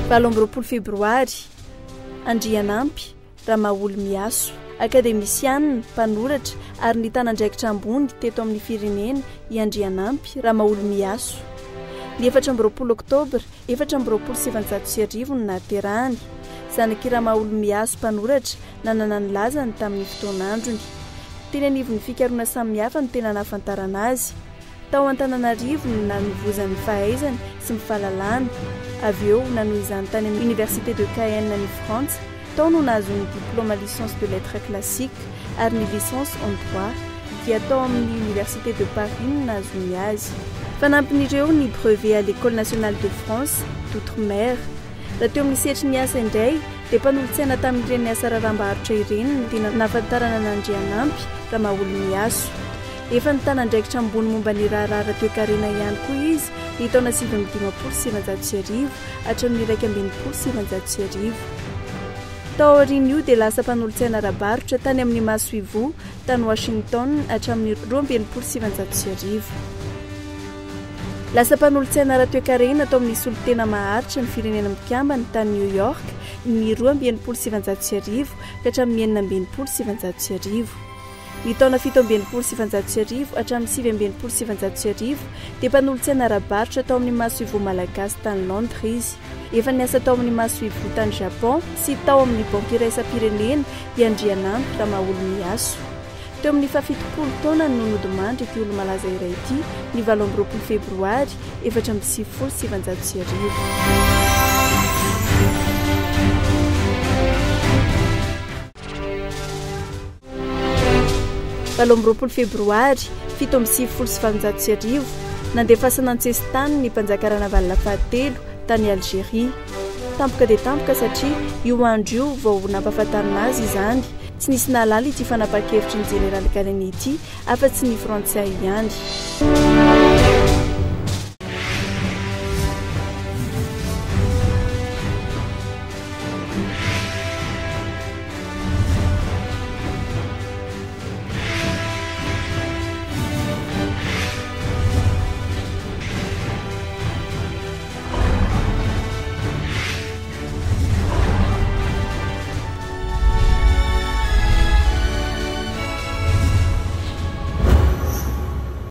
28 febroary, Andrianampy Ramaholimihaso, akademisianina, mpanoratra ary nitana andraikitra ambony teto amin'ny firenena i Andrianampy Ramaholimihaso. Ny 24 oktobra 1924 no nahaterahany. Zanak'i Ramaholimihaso mpanoratra nanana ny lazany tamin'ny fotoan'androny. Teny anivon'ny fikarohana samihafa no tena nahafantarana azy. Tao Antananarivo no nanovozany ny fahaizany sy ny fahalalana. Avy eo, nanohy izany tany amin'ny Université de Caen any Frantsa. Tao no nahazoany ny diplaoma licence de lettres classiques ary ny licence en droit. Dia tao amin'ny Université de Paris no nahazoany azy. Fanampin'ireo ny brevet à l'École nationale de France d'outre-mer. Raha teo amin'ny sehatry ny asa indray dia mpanolotsaina tamin'ireny asa raharaham-barotra ireny no tena nahafantarana an'Andrianampy Ramaholimihaso. Efa nitana andraikitra ambony momba ny raharaha ara-toekarena ihany koa izy ny taona 1959 hatramin'ny 1961. Tao aorian'io dia lasa mpanolotsaina ara-barotra tany amin'ny masoivoho tany Washington hatramin'ny 1962. Lasa mpanolotsaina ara-toekarena tao amin'ny solontena maharitra ny Firenena Mikambana tany New York ny 1962 ka hatramin'ny 1966. Ny taona 1967 hatramin'ny 1969 dia mpanolotsaina ara-barotra tao amin'ny masoivoho malagasy tany Londres izy. Efa niasa tao amin'ny masoivoho tany Japon sy tao amin'ny Banky iraisam-pirenena i Andrianampy Ramaholimihaso. Teo amin'ny fahafitopolo taonany no nodimandry ity olo-malaza iray ity ny 28 febroary 1994. 28 febroary 1897, nandefasana an-tsesitany ny mpanjaka Ranavalona fahatelo tany Algeria. Tampoka dia tampoka satria io andro io vao nampahafantarina azy izany. Tsy nisy nahalala ity fanapahan-kevitry ny jeneraly Gallieni ity afa-tsy ny frantsay ihany.